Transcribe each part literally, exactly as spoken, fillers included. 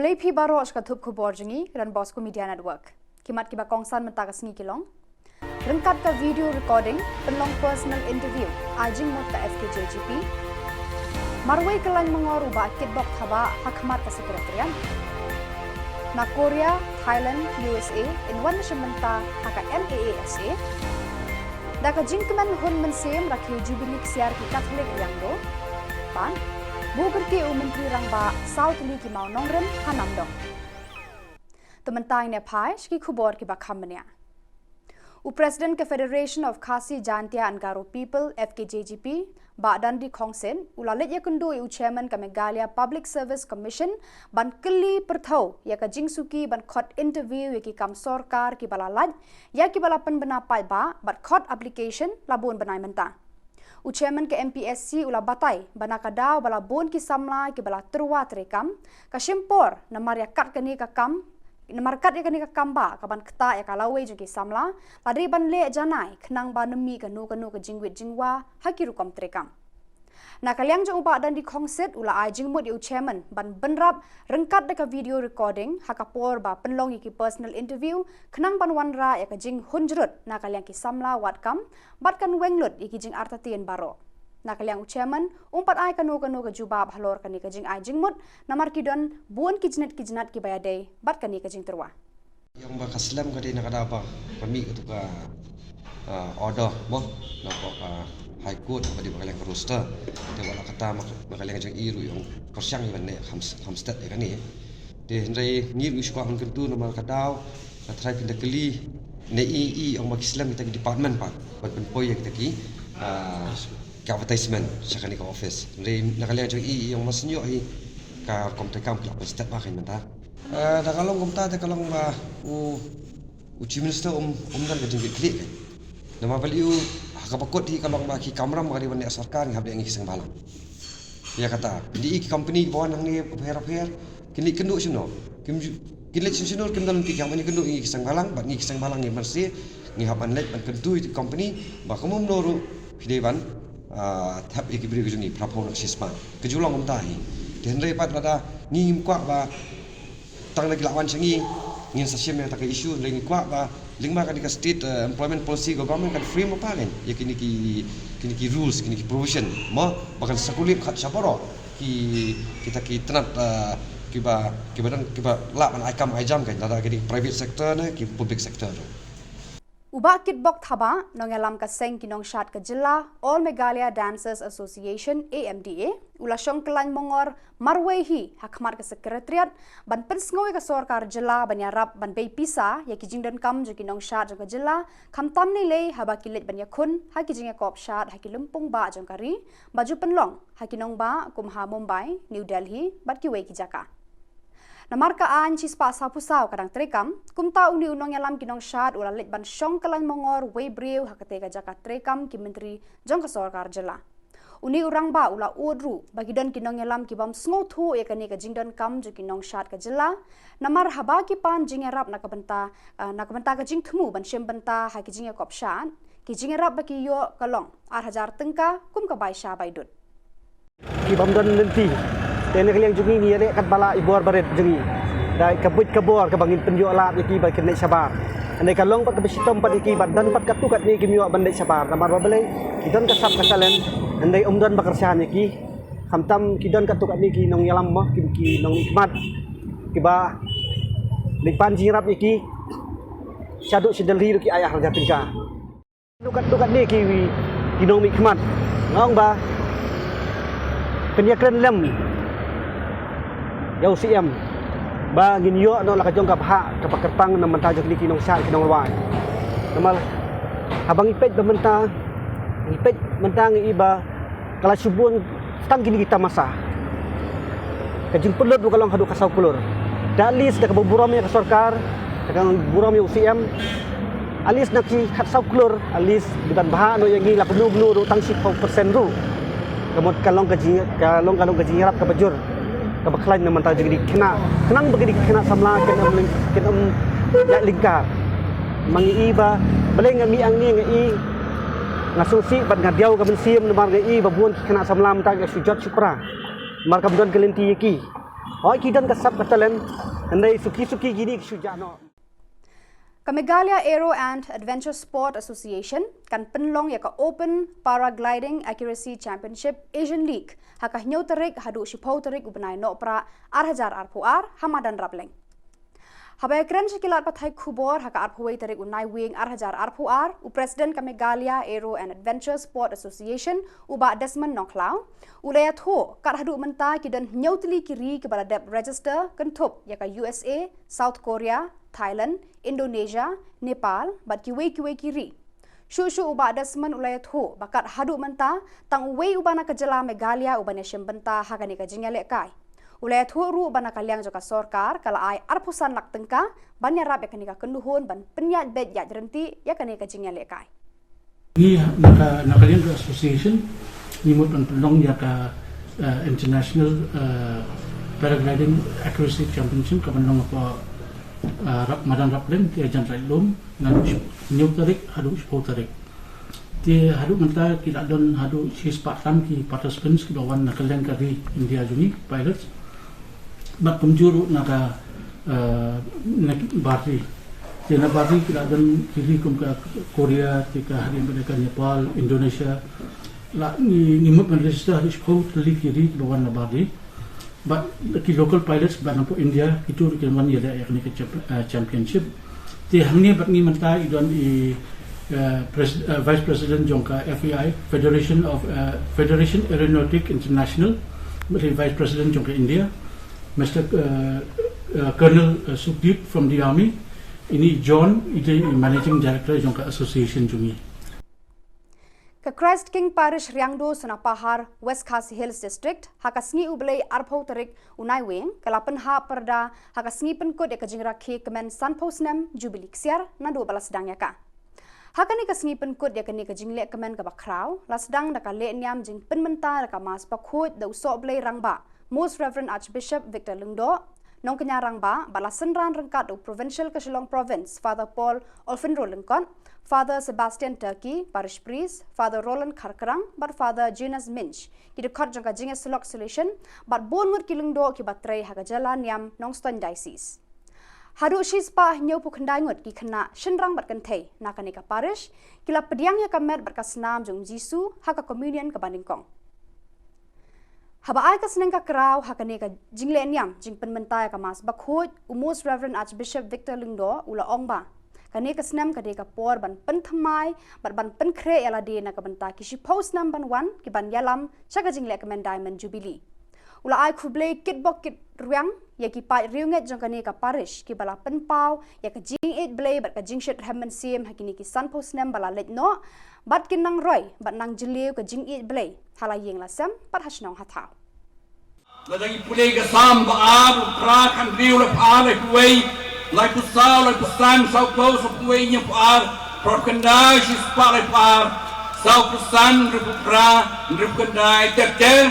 Ei phi baroh sha ka thup khubor jong ngi, Don Bosco Media Network. Ki mat kiba kongsan mynta ka sngi ki long: ryngkat ka video recording pynlong personal interview, ai jingmut ka F K J G P. Marwei kyllain mongor u Bah Kitbok Thabah ha khmat ka Secretariat. Na Korea, Thailand, U S A yn wan shim bynta ha ka M A A S A. Da ka jingkmen hun mynsiem rakhe Jubilee ksiar ki Katholik Riangdo. Bad buh kyrkieh u Myntri Rangbah saw tylli ki maw nongrim ha Namdong. Te mynta ngin ïa phai sha ki khubor kiba kham bniah. U President ka Federation of Khasi Jaintia and Garo People, F K J G P, Bah Dundee Khongsit, u la leit ïakynduh ïa u Chairman ka Meghalaya Public Service Commission ban kylli pyrthew ïa ka jingsuki ban khot interview ïa ki kam sorkar kiba la lait, ïa kiba la pynbna paidbah bad khot application la bun bnai mynta. U Chairman ka M P S C u la batai ba na ka daw ba la bun ki samla kiba la tyrwa treikam, ka shim por namar ïa kat kane ka kam, namar kat ïa kane ka kam ba ka ban ktah ïa ka lawei jong ki samla, la dei ban leh janai khnang ba ym mih kano kano ka jingwit jingwa ha ki rukom treikam. Na ka liang jong u Bah Dundee Khongsit u la ai jingmut ïa u Chairman ban bynrap ryngkat da ka video recording ha ka por ba pynlong ïa ki personal interview khnang ban wanrah ïa ka jinghun jrut na ka liang ki samla wad kam bad kan weng lut ïa ki jingartatien baroh. Na ka liang u Chairman um pat ai kano kano ka jubab halor kane ka jingai jingmut namar ki don bun ki jnat ki jnat kiba ïadei bad kane ka jingtyrwa. Ïong ba ka slem ka dei na ka daw ba ka mih katu ka, ah, order mo na ka, ah, High Court ba dei ba ka liang ka roster. Te wat la kata ma ka liang jong i ruh ïong pyrshang i ban leh kham, kham stet ïa kane. Te hynrei ngi ruh shu kwah ban kyntu namar ka daw ka trai pynda kylli ne i, i ïong ba ki slem kita ki department pat ban pynpoi ïa kita ki, ah, ka advertisement sha kane ka office. Hynrei na ka liang jong i, i ïong ba sngewthuh hi ka rukom treikam ki la pynstep ba ka mynta. Eh, da ka long kumta te ka long ba u, u Chief Minister um, um don ka jingkitkhlieh ka. Namar balei u ha kaba kut hi ka long ba ki kamram ba ka dei ban leh sorkar ngi hap leh ngi ki seng bhalang. Ïa kata, pynda i ki company ba wan hangne bapher bapher kin leit kynduh shano? Kim ju, kin leit shano shano kim don lynti, ki hap ban ïakynduh ïa ngi ki seng bhalang bad ngi ki seng bhalang ngi ban se ngi hap ban leit ban kyntu ïa ki company ba kumno kumno ruh phi dei ban, ah, thep ïa ki briew ki jong ngi phraphew na ka shisma. Ka ju long kumta hi. Te hynrei pat lada ngi ngim kwah ba tang da ki la wan sha ngi ngin sa shim ïa kata ka issue, hynrei ngi kwah ba lyngba kane ka state, eh, employment policy ka government kan frame ba pa ngin ïa kine ki, kine ki rules, kine ki provision mo ba kan circulate kat sha baroh ki, kita ki tnat, eh, kiba, kiba don, kiba lah ban ai kam ai jam kan, lada kine ki private sector ne ki public sector. U Bah Kitbok Thabah, nongïalam ka seng ki nongshad ka jylla, All Meghalaya Dancers Association, A M D A, u la shong kyllain mongor marwei hi ha khmat ka Secretariat ban pynsngew ïa ka sorkar jylla ban ïarap ban bei pisa ïa ki jingdonkam jong ki nongshad jong ka jylla, khamtam lei lei haba ki leit ban ïakhun ha ki jingïakop shad ha ki lympung bah jong ka ri ba ju pynlong ha ki nongbah kum ha Mumbai, New Delhi bad kiwei ki jaka. Namar ka aiñ shispah sawphew saw ka dang treikam, kumta une u nongïalam ki nongshad u la leit ban shong kyllain mongor wei briew ha katei ka jaka treikam ki myntri jong ka sorkar jylla. Une u rangbah u la ud ruh ba ki don ki nongïalam ki bym sngewthuh ïa kane ka jingdonkam jong ki nongshad ka jylla, namar haba ki pan jingïarap na ka bynta, eh, na ka bynta ka jingthmu ban shim bynta ha ki jingïakop shad, ki jingïarap ba ki ïoh ka long ar hajar tyngka kum ka bai sha bai dud. Ki bym don lynti. Te na ka liang jong ngi ngi ïaleh katba lah i bor barit jong ngi da ka buit ka bor kaba ngin pynïoh lad ïa ki ba kin leit shabar. Hynrei ka long pat kaba shitom pat ïa ki ba don pat katto katne kim ïoh ban leit shabar namar ba balei ki don ka sap ka salen. Hynrei ym don ba kyrshan ïa ki. Khamtam ki don katto katne ki nongïalam mo, ki, ki nongmihkhmat kiba leit pan jingïarap ïa ki shaduh sha Delhi ruh ki ai ar hajar tyngka. Dukat dukat ne ki, ki nongmihkhmat. Nga ong ba pynïakren lem ïa u C M ba ngin ïoh noh la ka jong ka bhah kaba kyrpang na bynta jong kine ki nongshad ki nongrwai. Namar haba ngi peit ba mynta, ngi peit mynta ngi i ba ka la shu bun tang kine ki tamasa. Ka jingpynlut ruh ka long haduh ka saw klur. Te at least da kaba burom ïa ka sorkar, da kaba burom ïa u C M, at least na ki khatsaw klur, at least dei ban bhah noh ïa ngi la kumno kumno ruh tang shiphew percent ruh. Ka mut ka long ka jing, ka long, ka long ka jingïarap kaba jur, kaba khlaiñ na bynta jong kine ki khynnah. Khnang ba kine ki khynnah samla kin ym ling, kin ym ïaid lyngkar. Ma ngi i ba balei nga mih hangne nga i, nga sngewsih bad nga diaw ka mynsiem namar nga i ba bun ki khynnah samla mynta ki la shu jot shu pra. Namar kam don ka lynti ïa ki. Hoi ki don ka sap ka talent, hynrei suki suki kine ki shu jah noh. Ka Meghalaya Aero and Adventure Sport Association kan pynlong ïa ka Open Paragliding Accuracy Championship Asian League ha ka hynñiew tarik haduh shiphew tarik u bnai Nohprah ar hajar arphew ar ha Madan Rapleng. Haba ïakren sha ki lad pathai khubor ha ka arphew wei tarik u Naiwieng ar hajar arphew ar, u President ka Meghalaya Aero and Adventure Sport Association, u Bah Desmond Nongkhlaw, u la ïathuh kat haduh mynta ki don hynñiew tylli ki ri kiba la dep register kynthup ïa ka U S A, South Korea, Thailand, Indonesia, Nepal bad kiwei kiwei ki ri. Shuh shuh u Bah Desmond u la ïathuh ba kat haduh mynta tang uwei uba na ka jylla Meghalaya uban ïashim bynta ha kane ka jingïalehkai. U la ïathuh ruh ba na ka liang jong ka sorkar ka la ai arphew san lak tyngka ban ïarap ïa kane ka kynhun ban pynïaid beit ïaid ryntih ïa kane ka jingïalehkai. Ngi na ka, na ka liang ka association ngi mut ban pynlong ïa ka, eh, International, eh, Paragliding Accuracy Championship ka ban long hapoh, eh, Rap-, Madan Rapleng, te jan Rapleng, naduh hynñiew tarik haduh shiphew tarik. Te haduh mynta ki la don haduh shispah tam ki participants kiba wan na ka liang ka ri India jong ngi, pilots. Bad kumjuh ruh na ka, eh, na ki bar ri. Te na bar ri ki la don ki ri kum ka Korea, te ka ha ri ba dei ka Nepal, Indonesia. La ngi, ngi mut ban register haduh shiphew tylli ki ri kiba wan na bar ri. Bad ki local pilots ba na pdeng India, kito ruh kin wan ïaleh ïa kane ka champ-, eh, championship. Te hangne bad ngi mynta i don i, eh, pres-, eh, Vice President jong ka F A I, Federation of, eh, Federation Aeronautic International, bad i Vice President jong ka India, Mister, eh, eh, Colonel, eh, Sukhdeep from the Army, ine i John, i dei i Managing Director jong ka association jong ngi. Ka Christ King Parish Riangdo Sonapahar, West Khasi Hills District, ha ka sngi U Blei arphew tarik u Naiwieng, ka la pynhap pyrda ha ka sngi pynkut ïa ka jingrakhe kmen sanphew snem Jubilee Ksiar naduh ba la sdang ïa ka. Ha kane ka sngi pynkut ïa kane ka jingleh kmen kaba khraw, la sdang da ka leh niam jingpynmynta da ka Mass Bakhuid da u Sohblei Rangbah, Most Reverend Archbishop Victor Lyngdoh, Nongkñia Rangbah, bad la synran ryngkat da u Provincial ka Shillong Province, Father Paul Olfenro Lyngkot, Father Sebastian Turkey, Parish Priest, Father Roland Kharkrang, bad Father Jonas Minch, ki dkhot jong ka Jingïasyllok Salesian, bad bun ngut ki lyngdoh kiba trei ha ka jylla niam Nongstoiñ Diocese. Haduh shispah hynñiewphew khyndai ngut ki khynnah shynrang bad kynthei na kane ka parish, ki la pdiang ïa ka met bad ka snam jong u Jisu ha ka communion kaba nyngkong. Haba ai ka sneng ka kraw ha kane ka jingleh niam jingpynmynta ïa ka Mass Bakhuid, u Most Reverend Archbishop Victor Lyngdoh u la ong ba kane ka snem ka dei ka por ban pynthymmai bad ban pynkhreh ïa lade na ka bynta ki shiphew snem ban wan ki ban ïalam sha ka jingleh kmen Diamond Jubilee. U la ai khublei kitbok kitrwiang ïa ki paid riewngeit jong kane ka parish kiba la pynpaw ïa ka jingïeit Blei bad ka jingshitrhem mynsiem ha kine ki sanphew snem ba la leit noh, bad kin nang roi bad nang jylliew ka jingïeit Blei ha la ïing la sem bad ha shnong ha thaw. Lada ngi pule ka Salm ba ar, phra, khathynriew, laiphew ar, laiphew wei, laiphew saw, laiphew san, sawphew, sawphew wei, hynñiewphew ar, phraphew khyndai, shispah laiphew ar, sawphew san, hynriewphew phra, hynriewphew khyndai, ter ter.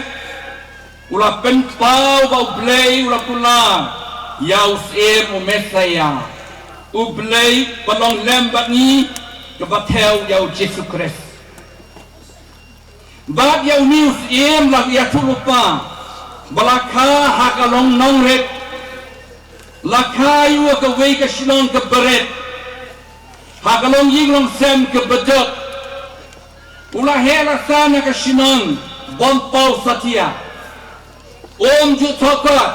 U la pynpaw ba U Blei u la kular ïa u Syiem, u Messaïah, U Blei ba long lem bad ngi, kaba thew ïa u Jisu Khrist. Bad ïa une u Syiem la ïathuhlypa ba la kha ha ka long nongrit, la kha ïa u ha kawei ka shnong kaba rit, ha ka long ïing long sem kaba jot. U la heh la san ha ka shnong bym paw satia. Um ju thoh kot,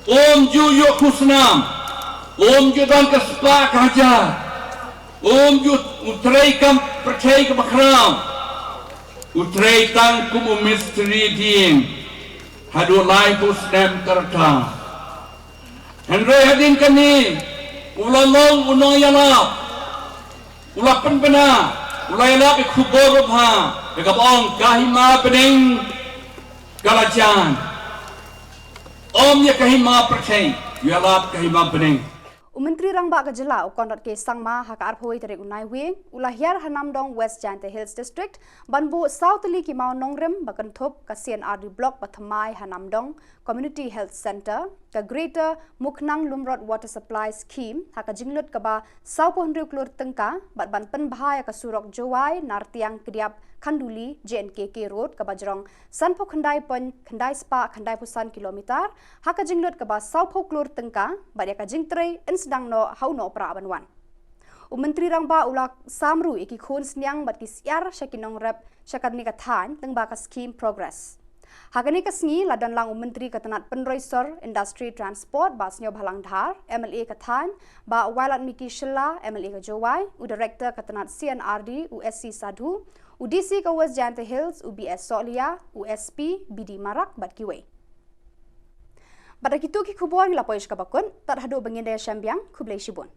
um ju ïoh khusnam, um ju don ka spah ka hajar, um ju, u trei kam pyrthei kaba khraw, u trei tang kum u mistri dieng haduh laiphew snem ka rta. Hynrei hadien kane u la long u nongïalap, u la pynbna, u la ïalap ïa ka khubor babha, ïa kaba ong ka hima bneng ka la jan. Ym ïa ka hima pyrthei, u ïalap ka hima bneng. U Myntri Rangbah ka jylla u Conrad K Sangma ha ka arphew wei tarik u Naiwieng u la hiar ha Namdong, West Jaintia Hills District, ban buh saw tylli ki maw nongrim ba kynthup ka C and R D Block ba thymmai ha Namdong Community Health Centre, ka Greater Muknang Lumrot Water Supply Scheme ha ka jinglut kaba sawphew hynriew klur tyngka, bad ban pynbha ïa ka surok Jowai Nartiang Kdiap Khanduli J N K K Road kaba jrong sanphew khyndai point khyndai spah khyndai phew san kilometer ha ka jinglut kaba sawphew klur tyngka bad ïa ka jingtrei yn sdang noh ha u Nohprah ban wan. U Myntri Rangbah u la sam ruh ïa ki khun sniang bad ki syiar sha ki nongrep sha kane ka thaiñ lyngba ka skhim Progress. Ha kane ka sngi la don lang u Myntri ka tnat pynroi sor, Industry, Transport, Bah Sniawbhalang Dhar, M L A ka thaiñ Bah Wailadmiki Shylla, M L A ka Jowai, u Director ka tnat C and R D, u S C Sadhu, u D C ka West Jaintia Hills, u B S Sohliya, u S P B D Marak bad kiwei. Bad da kito ki khubor ngi la poi sha kaba kut, tad haduh ba ngin da ïashem biang, khublei shibun.